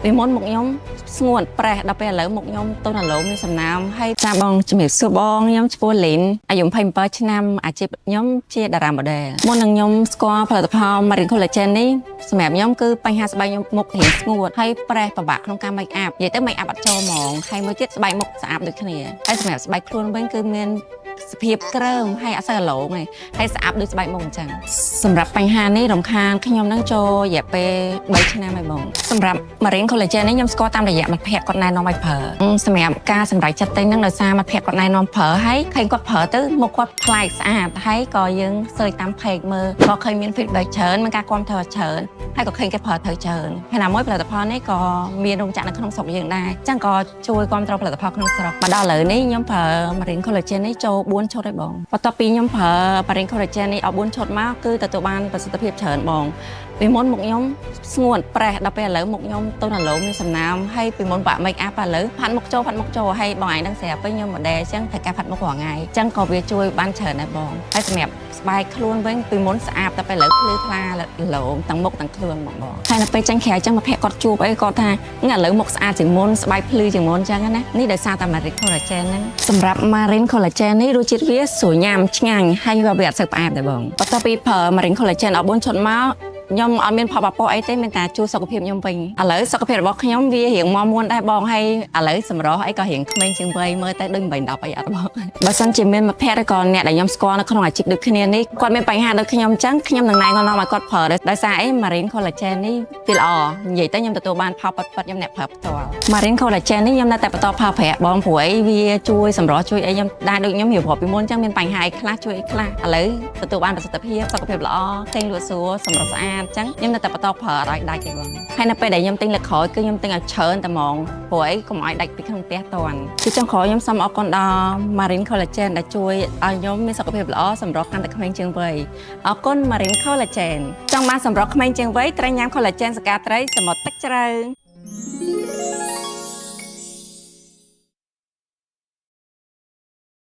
ពីមុនមុខខ្ញុំស្ងួតប្រេះដល់ពេលឥឡូវមុខខ្ញុំទន់រលោងមានសំណើមហើយចាបងជំរាបសួរបងខ្ញុំឈ្មោះលីនអាយុ27ឆ្នាំអាជីពខ្ញុំជាតារា model មុននឹងខ្ញុំស្គាល់ផលិតផល Marine Collagen នេះសម្រាប់ខ្ញុំគឺបញ្ហាស្បែកខ្ញុំមុខរៀងស្ងួតហើយប្រេះពិបាកក្នុងការ make up និយាយទៅ make up អត់ចូលហ្មងហើយមួយទៀតស្បែកមុខស្អាតដូចគ្នាហើយសម្រាប់ស្បែកខ្លួនវិញគឺមានសភាពក្រើមហើយអត់សូវរលោងទេហើយស្អាតដូចស្បែកមុខអញ្ចឹងសម្រាប់បញ្ហានេះរំខានខ្ញុំនឹងចូលរយៈពេល3ឆ្នាំហើយបងសម្រាប់ Marine Collagen នេះខ្ញុំស្គាល់តាមរយៈមិត្តភ័ក្តិគាត់ណែនាំឲ្យប្រើសម្រាប់ការសម្រេចចិត្តទិញហ្នឹងដោយសារមិត្តភ័ក្តិគាត់ណែនាំប្រើហើយឃើញគាត់ប្រើទៅមុខគាត់ប្លែកស្អាតហើយក៏យើង search តាម page មើលក៏ឃើញមាន feedback ច្រើនមានការគាំទ្រច្រើនហើយក៏ឃើញគេប្រើត្រូវច្រើនហើយណាមួយផលិតផលនេះក៏មានរោងចក្រនៅក្នុងស្រុកយើងដែរអញ្ចឹងក៏ជួយគាំទ្រផលិតផលក្នុងស្រុកមកដល់ឥឡូវនេះខ្ញុំប្រើ Marine Collagen នេះចូល4ឈុតហើយបងបន្ទាប់ពីខ្ញុំប្រើ Marine Collagen នេះអស់4ឈុតមកគឺទទួលបានប្រសិទ្ធភាពច្រើនបងពីមុនមុខខ្ញុំស្ងួតប្រេះដល់ពេលឥឡូវមុខខ្ញុំទន់រលោងមានសំណើមហើយពីមុនបាក់ make up ឥឡូវផាត់មុខចូលផាត់មុខចូលហើយបងឯងដឹងស្រាប់ពេលខ្ញុំ model អញ្ចឹងត្រូវការផាត់មុខរាល់ថ្ងៃអញ្ចឹងក៏វាជួយបានច្រើនដែរបងហើយសម្រាប់ស្បែកខ្លួនវិញពីមុនស្អាតតែពេលឥឡូវភ្លឺថ្លារលោងទាំងមុខទាំងខ្លួនហ្មងបងហើយនៅពេលចេញក្រៅអញ្ចឹងមកភ័ក្រគាត់ជួបអីគាត់ថាឥឡូវមុខស្អាតជាងមុនស្បែកភ្លឺជាងមុនអញ្ចឹងណានេះដោយសារតែ Marine Collagen ហ្នឹងសម្រាប់ Marine Collagen នេះរសជាតិវាស្រួលញ៉ាំឆ្ងាញ់ហើយក៏វាអត់សូវផ្អែមដែរបងបន្ទាប់ពីប្រើ Marine Collagen អស់4ឈុតមកខ្ញុំអត់មានផលប៉ះពាល់អីទេមានតែជួយសុខភាពខ្ញុំវិញឥឡូវសុខភាពរបស់ខ្ញុំវារៀងមាំមួនដែរបងហើយឥឡូវសម្រស់អីក៏រៀងក្មេងជាងវ័យមើលទៅដូច8 10អីអត់បងបើសិនជាមានមិត្តភ័ក្តិឬក៏អ្នកដែលខ្ញុំស្គាល់នៅក្នុងអាជីពដូចគ្នានេះគាត់មានបញ្ហាដូចខ្ញុំអញ្ចឹងខ្ញុំនឹងណែនាំឲ្យគាត់ប្រើដោយសារអី Marine Collagen នេះវាល្អនិយាយទៅខ្ញុំទទួលបានផលពិតៗខ្ញុំអ្នកប្រើផ្ទាល់ Marine Collagen នេះខ្ញុំនៅតែបន្តប្រើប្រាស់បងព្រោះអីវាជួយសម្រស់ជួយអីខ្ញុំដែរដូចខ្ញុំរៀបរាប់ពីមុនអញ្ចឹងមានបញ្ហាអីខ្លះជួយអីខ្លះឥឡូវទទួលបានប្រសិទ្ធភាពសុខភាពល្អគេងលក់ស្រួលសម្រស់ស្អាតអញ្ចឹងខ្ញុំនៅតែបន្តប្រើអត់ឲ្យដាច់ទេបងហើយនៅពេលដែលខ្ញុំទិញលើកក្រោយគឺខ្ញុំទិញឲ្យច្រើនតែហ្មងព្រោះអីកុំឲ្យដាច់ពីក្នុងផ្ទះតាន់គឺចុងក្រោយខ្ញុំសូមអរគុណដល់ Marine Collagen ដែលជួយឲ្យខ្ញុំមានសុខភាពល្អសម្រស់កាន់តែក្មេងជាងវ័យអរគុណ Marine Collagen ចង់បានសម្រស់ក្មេងជាងវ័យត្រូវញ៉ាំ Collagen សកាត្រីសមុទ្រទឹកជ្រៅ។